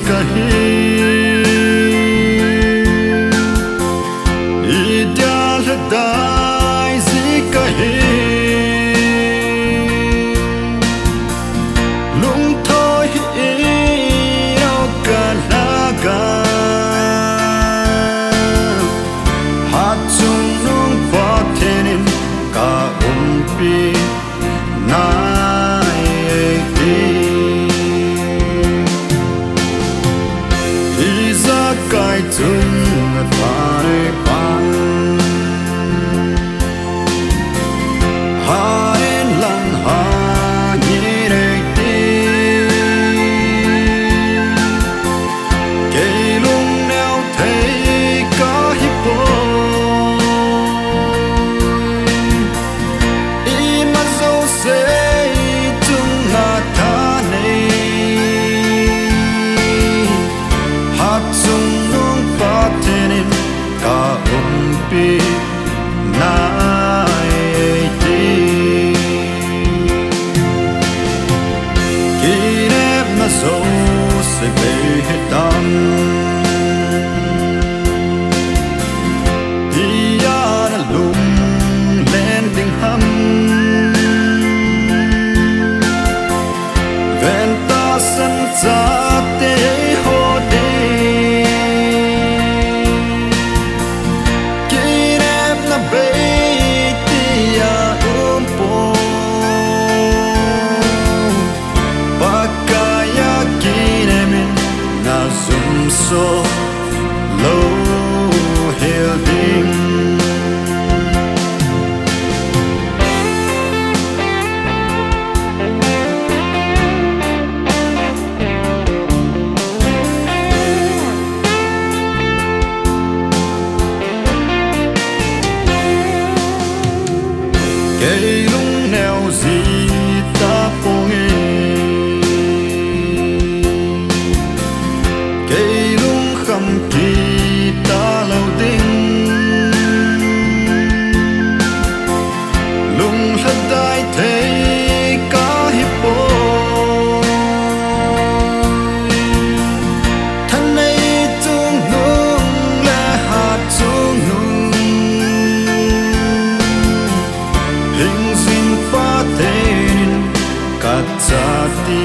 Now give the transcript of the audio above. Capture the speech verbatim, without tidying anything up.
kahi, idia lhadai ji kahi. Lungthoi hi i lo ka lhaga, hatchungnung Pathen in ka umpi nai ti. Ijakai chun athanei pan, hain lang hangin ei ti. Kei lungneo thei kahi poi, ima jouse chunga thanei, hatchungnung Pathen in ka umpi nai ti. Kinepna jouse bei hitam, tia na lunglen ding ham? Ven tahsan chate eiho ding, kinepna bei tia um poi. Pakaiya kinem in na jumso lou hel ding. Kei lungneo ji tapong e, kei lungkham kit talou ding. Lunglhadai thei kahi poi, thanei chungnung le hatchungnung, hingjing Pathen in ka chate